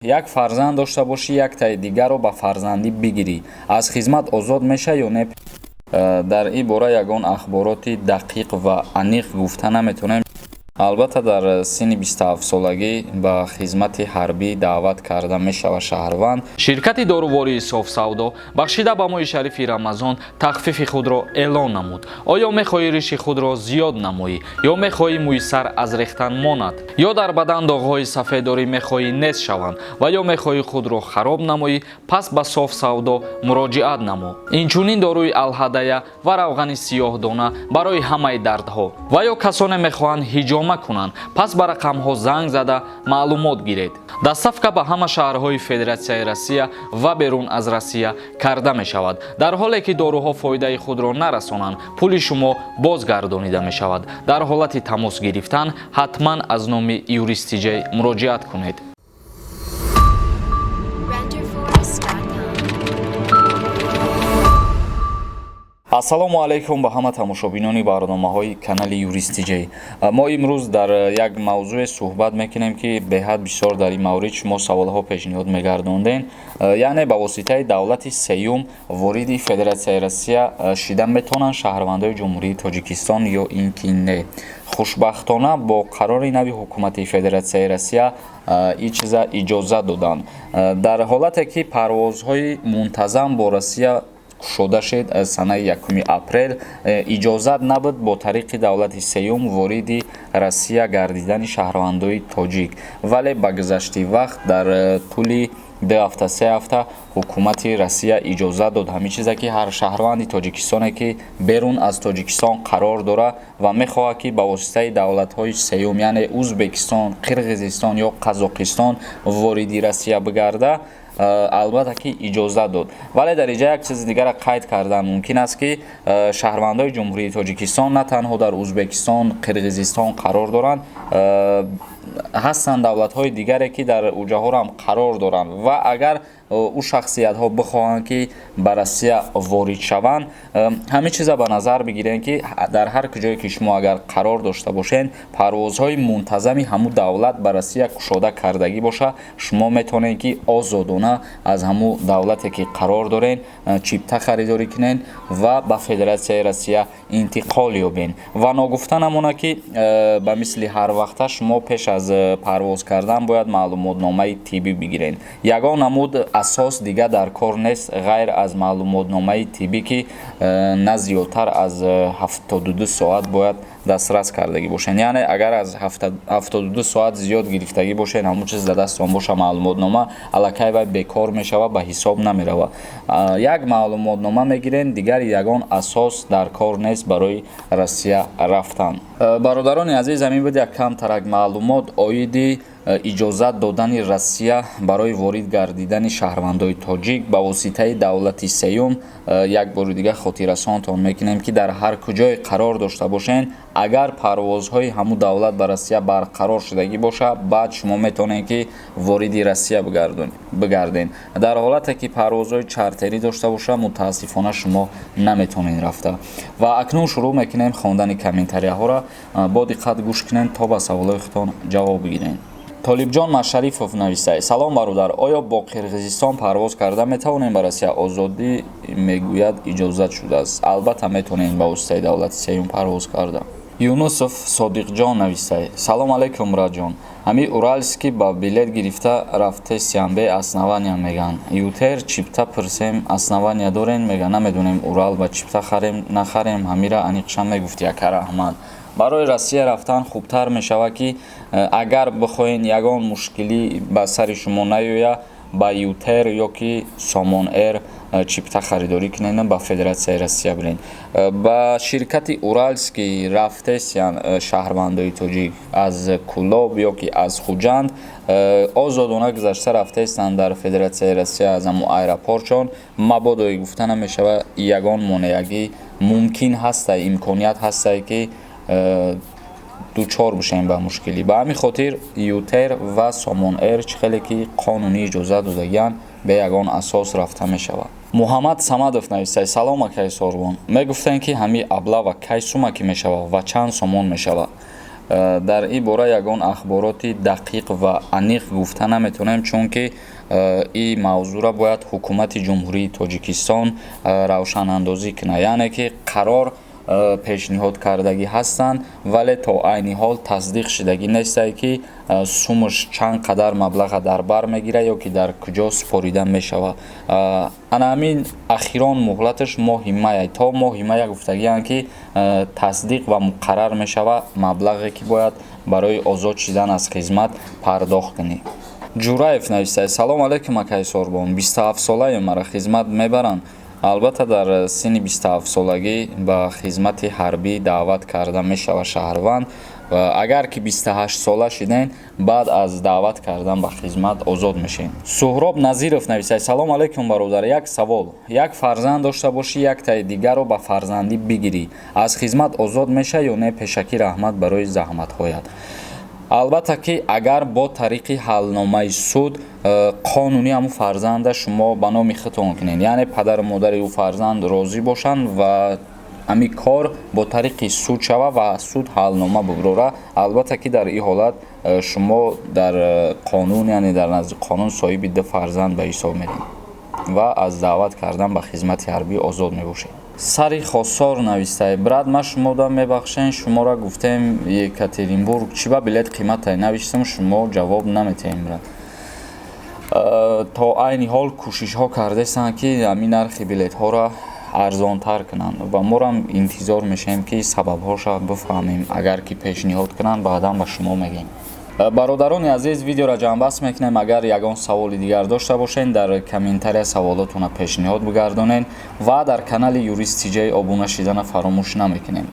Як фарзанд дошта бошӣ, яктаи дигарро ба фарзандӣ бигирӣ, аз хизмат озод меша ё не? Дар ин бора ягон ахбороти дақиқ ва аниқ гуфта наметавонем. Албатта, дар синни 27-солагӣ ба хизмати ҳарбӣ даъват карда мешавад шаҳрванд. Ширкати дорувории Софсавдо бахшида ба моҳи шарифи Рамазон тахфифи худро эълон намуд. Оё мехоҳӣ риши худро зиёд намоӣ ё мехоҳӣ мӯи сар аз рехтан монад, ё дар бадан доғҳои сафеддорӣ мехоҳӣ нест шаванд ва ё мехоҳӣ худро хароб намоӣ? Пас ба Софсавдо муроҷиат намо. Инчунин доруи алҳадая ва равғани сиёҳдона барои ҳамаи дардҳо. Ва ё касоне мехоҳанд ҳиҷома кунанд, пас ба рақамҳо занг зада маълумот гиред. Доставка ба ҳама шаҳрҳои Федератсияи Россия ва берун аз Россия карда мешавад. Дар ҳоле ки доруҳо фоидаи худро нарасонанд, пули шумо бозгардонида мешавад. Дар ҳолати тамос гирифтан ҳатман аз номи Юрист Тиҷай муроҷиат кунед. Renderforest.com. Ассалому алайкум ба ҳама тамошобинони барномаҳои канали Юрист Тиҷай. Мо имрӯз дар як мавзӯе суҳбат мекунем, ки беҳад бисёр дар ин маврид шумо саволҳо пешниҳод мегардондем, яъне ба воситаи давлати сеюм вориди Федератсияи Россия шида метавонанд шаҳрвандои Ҷумҳурии Тоҷикистон ё ин ки не. Хушбахтона, бо қарори нави ҳукумати Федератсияи Россия ин чиза иҷозат доданд. Дар ҳолате ки парвозҳои мунтазам бо Россия кушода шуд санаи 1 апрел, иҷозат набуд бо тариқи давлати сеюм вориди Россия гардидани шаҳрвандои тоҷик, вале ба гузашти вақт, дар тӯли 2 ҳафта, 3 ҳафта, ҳукумати Россия иҷозат дод ҳамин чизе, ки ҳар шаҳрванди Тоҷикистоне, ки берун аз Тоҷикистон қарор дорад ва мехоҳад, ки ба воситаи давлатҳои сеюм, яъне Узбекистон, Қирғизистон ё Қазоқистон вориди Россия бигарда, албатта ки иҷозат дод. Вале дар инҷа як чизи дигарро қайд кардан мумкин аст, ки шаҳрвандои Ҷумҳурии Тоҷикистон на танҳо дар Узбекистон, Қирғизистон қарор доранд, ҳастанд давлатҳои дигаре, ки дар уҷаҳорам қарор доранд ва агар ӯ шахсиятҳо бихоҳанд, ки ба Россия ворид шаванд, ҳамин чиза ба назар бигирем, ки дар ҳар куҷое ки шумо агар қарор дошта бошед, парвозҳои мунтазами ҳамун давлат ба Россия кушода кардагӣ боша, шумо метавонед, ки озодона аз ҳамун давлате, ки қарор доред, чипта харидорӣ кунед ва ба Федератсияи Россия интиқол ёбед. Ва ногуфта намонад, ки ба мисли ҳар вақта шумо пеш аз парвоз кардан бояд маълумотномаи тиббӣ бигиред. Ягон намуд асос дига дар кор нест, ғайр аз маълумотномаи тиббӣ, ки на зиёдтар аз 72 соат бояд дастрас кардагӣ бошед. Яъне агар аз 72 соат зиёд гирифтагӣ бошед, ҳамун чиз дар дастон боша, маълумотнома аллакай вай бекор мешавад, ба ҳисоб намеравад. Як маълумотнома мегирем, дигар ягон асос дар кор нест барои Россия рафтан. Бародарони азиз, ҳамин буд як камтарак маълумот оиди иҷозат додани Россия барои ворид гардидани шаҳрвандои тоҷик ба воситаи давлати сеюм. Як бори дигар хотиррасонтон мекунем, ки дар ҳар куҷое қарор дошта бошед, агар парвозҳои ҳамун давлат ба Россия барқарор шудагӣ бошад, баъд шумо метавонед, ки вориди Россия бигардед. Дар ҳолате ки парвозҳои чартерӣ дошта бошад, мутаассифона, шумо наметавонед рафта. Ва акнун шурӯъ мекунем хондани комментарияҳоро. Бо диққат гӯш кунед, то ба саволҳои худтон ҷавоб бигиред. Толибҷон Машарифов нависад: «Салом, бародар, оё бо Қирғизистон парвоз карда метавонем ба Россия? Озодӣ мегӯяд, иҷозат шудааст». Албатта, метавонем ба воситаи давлати сеюм парвоз карда. Юнусов Содиқҷон нависад: «Салом алайкум, раҷон, ҳами Уральский ба билет гирифта рафтесиям, бе основания меган. ЮТэйр чипта пурсем, основания дорен мега, намедонем Урал ба чипта харем, нахарем, ҳамира аниқша мегуфти, ака, раҳмат». Барои Россия рафтан хубтар мешавад, ки агар бихоҳед, ягон мушкилӣ ба сари шумо наёяд, ба ЮТэйр ё ки Сомон Эйр чипта харидорӣ кунед, ба Федератсияи Россия биред. Ба ширкати Уральский рафтесиян шаҳрвандои тоҷик аз Кулоб ё ки аз Хуҷанд, озодона гузашта рафтаистанд дар Федератсияи Россия аз ҳамун аэропортшон. Мабодое гуфта намешавад, ягон монеагӣ мумкин ҳаста, имконият ҳастае, ки дучор бошем ба мушкилӣ. Ба ҳамин хотир ЮТэйр ва Сомон Эйр, чӣ хеле ки қонунӣ иҷозат додагианд, бе ягон асос рафта мешавад. Муҳаммад Самадов нависад: «Салом, акаи Сорбон, мегуфтем, ки ҳамин облава кай сума ки мешавад ва чанд сомон мешавад?» Дар ин бора ягон ахбороти дақиқ ва аниқ гуфта наметавонем, чунки ин мавзӯъро бояд ҳукумати Ҷумҳурии Тоҷикистон равшанандозӣ кунад. Яъне ки қарор пешниҳод кардагӣ ҳастанд, вале то айни ҳол тасдиқ шудагӣ нестае, ки сумаш чанд қадар маблаға дар бар мегирад ё ки дар куҷо супорида мешавад. Ана ҳамин ахирон муҳлаташ моҳи мая, то моҳи мая гуфтагианд, ки тасдиқ ва муқаррар мешавад маблағе, ки бояд барои озод шудан аз хизмат пардохт кунӣ. Ҷураев нависад: «Салом алейкум, акаи Сорбон, 27-солаем, мара хизмат мебаранд?» Албатта, дар синни 27-солагӣ ба хизмати ҳарбӣ даъват карда мешавад шаҳрванд. Ва агар ки 28-сола шиден, баъд аз даъват кардан ба хизмат озод мешавед. Суҳроб Назиров нависад: «Салом алейкум, бародар, як савол: як фарзанд дошта бошӣ, яктаи дигарро ба фарзандӣ бигирӣ, аз хизмат озод мешавӣ ё не? Пешакӣ раҳмат барои заҳматҳоят». Албатта ки агар бо тариқи ҳалномаи суд қонунӣ ҳамун фарзанда шумо ба номи худтон кунед, яъне падару модари ӯ фарзанд розӣ бошанд ва ҳамин кор бо тариқи суд шава ва суд ҳалнома бибурора, албатта ки дар ин ҳолат шумо дар қонун, яъне дар назди қонун соҳиби ду фарзанд ба ҳисоб меред ва аз даъват кардан ба хизмати ҳарбӣ озод мебошед. Сари Хосор навистае: «Брат, ма шумода мебахшен, шуморо гуфтем Екатеринбург чӣ ба билет қиматай навиштам, шумо ҷавоб наметаҳем». Брат, то айни ҳол кӯшишҳо кардастанд, ки ҳамин нархи билетҳоро арзонтар кунанд ва морам интизор мешавем, ки сабабҳоша бифаҳмем. Агар ки пешниҳод кунанд, баъдан ба шумо мегӯем. Бародарони азиз, видеоро ҷамъбаст мекунем. Агар ягон саволи дигар дошта бошед, дар комментария саволотонро пешниҳод бигардонед ва дар канали Юрист Тиҷай обуна шидана фаромӯш намекунем.